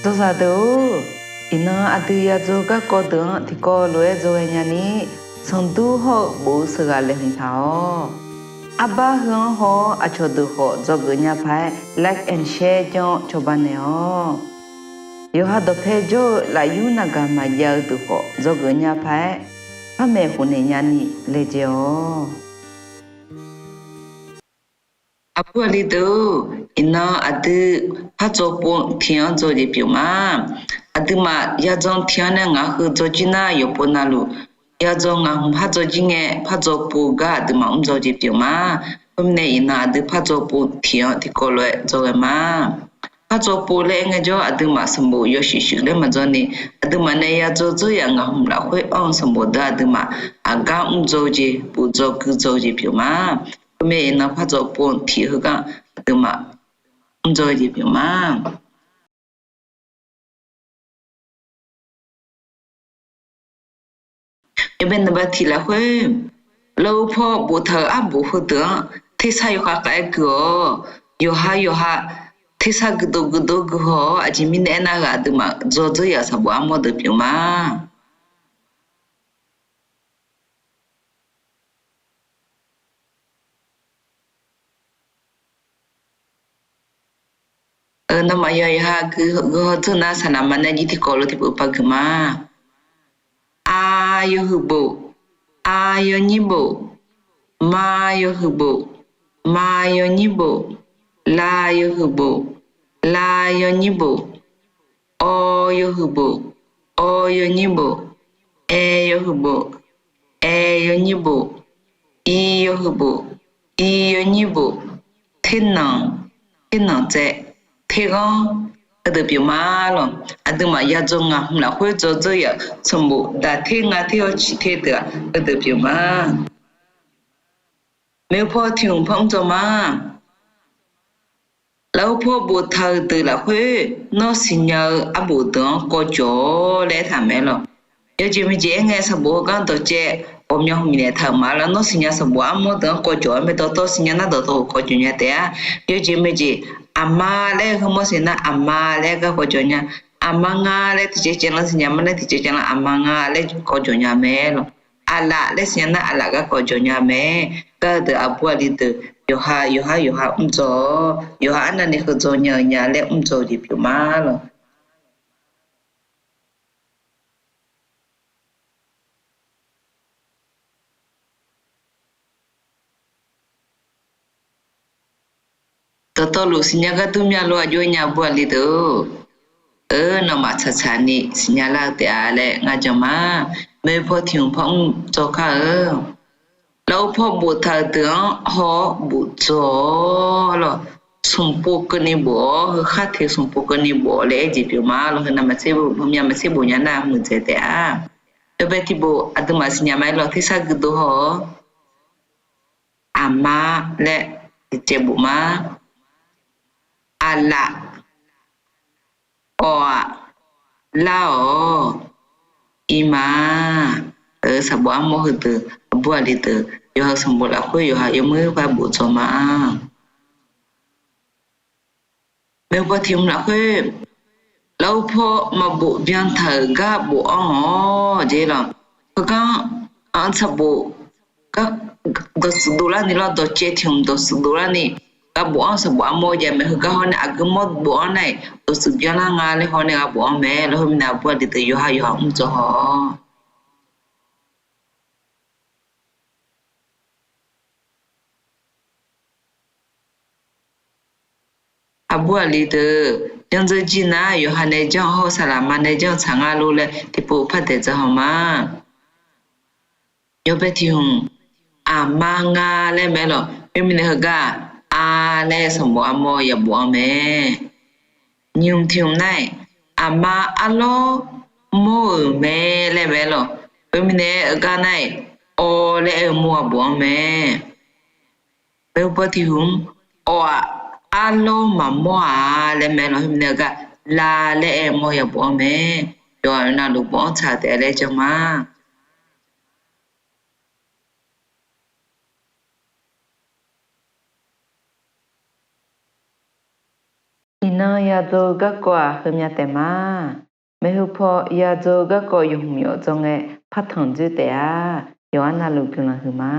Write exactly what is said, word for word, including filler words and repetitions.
Dzawzaq deuq-or, iqnan aqdui yadzaw garkawv deuq-anr tiqkawv lof-aer dzawghae nyani, sanqdur hawr-eu bof-eu sheuqghaq laeqhmq taq-awq. Arbar heu-anr haw-awr aqcawq deuq khawf dzawgeuf nya paq-aer like and share janr-awr cawba naeq-awq. Yawqha dawqpae jawr-eu lafyur navgaq maqjav-eu deuq khawf dzawgeuf nya paq-aer, par maeqhu naeq nyani laejae-awq. Aqbur aqli deuq-or, iqnan aqdui pardzaw pov tiq-anr dzaw jeq pyeuf ma. Aqduimaf yadzaw tiq-anr nae ngaq heu dzaw jir nar, yawqpov navluf yadzaw ngaq hmq pardzaw jir ngae, pardzaw pov gar aqduimaf mr dzaw jeq pyeuf ma. Khoermirnae, iqnan aqdui pardzaw pov tiq-anr tiqkawv lof-aer dzaw ghae ma. Pardzaw pov laer aer ngaejawr, aqduimaf sanqbof yawshuif shuif laer maqdzaw ni, aqduimaf nae yadzaw dzeur yaf ngaq hmq lafkhoer anr-eu sanqbof deuq aqduimaf aqgar mr dzaw-eu jeq, puf dzaw gui dzaw-eu jeq pyeuf ma. Khoermirnae, iqnan pardzaw pov tiq heugar aqduimaf mr dzaw-eu jeq pyeuf ma. Yawbae naqba tiq lafkhoer, lawr-eu paw boftaq-euq arbof heudeuq-anr tersar yawkhav khav-aer gui-awq. Yawqha yawqha tersar guidov guidov gui haw-awr, aqjeq mirnae aernar, ghaq aqduimaf dzaw dzeur yaf sanqbof armawr deuq pyeuf ma. Nawmaf yawqha yawqha guihaw dzeur nar, saqlaqma nae jir tiqkawv lof tiqpov par gui ma. A yawhuiq bof, a yawnyir bof, ma yawhuiq bof, ma yawnyir bof, la yawhuiq bof, la yawnyir bof, awr yawhuiq bof, awr yawnyir bof, aer yawhuiq bof, aer yawnyir bof, ir yawhuiq bof, ir yawnyir bof, ternanq, ternanq tsaev, terghanr, heudeuq pyeuf ma lawq. Aqduimaf yadzaw ngaq hmq lafkhoer dzaw dzeur yaf sanqbof daqter ngater hawr ciqter deuq-aq, heudeuq pyeuf ma. Maeqhu paw tiq hmq par mr dzaw ma. Lafkhoer paw boftaq-euq deuq lafkhoer, nawr siqnya-eu arbof deuq-anr kawv jawq-awr laer aertaq mae lawq. Yawjeq maeqjeq aer ngae, sanqbof heugar dawqcaev ghawqmya hmq naeq taq-euq ma lawq. Nawr siqnya sanqbof armawr deuq-anr kawv jawq-awr mae, dawqtawv siqnya nar dawqtawv hawq kawv jawq nya taef-a. Yawjeq maeqjeq, aqma laer heu mawr siq nar aqma laer gar kawv jawq nya. Aqma nga laer tiqcaev caev lan siqnya ma nar tiqcaev caev lan aqma nga laer kawv jawq nya mae lawq. Aqlaf laer siqnya nar aqlaf gar kawv jawq nya mae. Gar-eu deuq aqbur aqli deuq yawqha yawqha yawqha mr dzaw-awr, yawqha arnavni heu dzaw nya-eu nya laer mr dzaw-eu jeq pyeuf ma lawq. Dawqtawvluf siqnya gar dur mya lof aqjox nya aqbur aqli deuq-or. Nawmaf tsaqtsaqni siqnya lar-eu taef-a laer ngar jan ma. Maeqhu paw tiq hmq par mr dzaw kar-eu. Lafkhoer paw boftaq-euq deuq-anr haw-awr bof dzaw-awr lawq. Smq pov keuvni bof-awr, heu khar teq smq pov keuvni bof-awr laer aer jeq pyeuf ma lawq. Heu nav maqtser bof, heumya maqtser bof nya nar muiqdzaeq taef-a. Yawbae tiq bof aqduimaf siqnya ma-aer lawq, tersar guidov haw-awr, aqma laer tiqcaev bof ma. Aqlaf, awf-aq, lar-awq, ir ma. Sanqbof armawr heudeuq aqbur aqli deuq yawqha sanqbof lafkhoer yawqha yawmuir par bof dzaw ma. Maeqhu paw tiq hmq lafkhoer, lafkhoer paw maqbof byan taq-euq gar bof-anr-awq jeq lawq. Heugar-anr sanqbof gar dawqtsuif dovlarni lawr, dawqcaev tiq hmq dawqtsuif dovlarni gar bof-anr sanqbof armawr jav mae. Heugar hawr nae aqgeu mawr bof-anr nar-iq dawqtsuif byanlar nga laer haw nae gar bof-anr mae lawq. Khoermirnae aqbur aqli deuq yawqha yawqha mr dzaw haw-awq. Aqbur aqli deuq, janr dzeur jir nar yawqha nae janr hawr-eu saqlaqma nae janr tsaq nga lor laer tiqpov par daeq dzaq haw ma. Yawbae tiq hmq, aqma nga laer mae lawq. Khoermirnae heugar-aq, a laer sanqbof armawr yabof-anr mae. Nyiq hmq tiq hmq nar-iq, aqma arlawr mawr-euq mae laer mae lawq. Khoermirnae heugar nar-iq, awr laer aer-eu mawr-a bof-anr mae. Maeqhu paw tiq hmq, awf-aq, arlawr maqmawr-a laer mae lawq. Khoermirnae heugar, la laer aer-eu mawr yabof-anr mae. Yawqha navluf bof-anr tsaq taef laer jan ma. Iqnan yadzaw-eu garkawv-aq heumya taef ma. Maeqhu paw yadzaw-eu garkawv yawq hmq yawf dzawr ngae partanq dzoer taef-a. Yawqha navluf guiqlanq huiqma.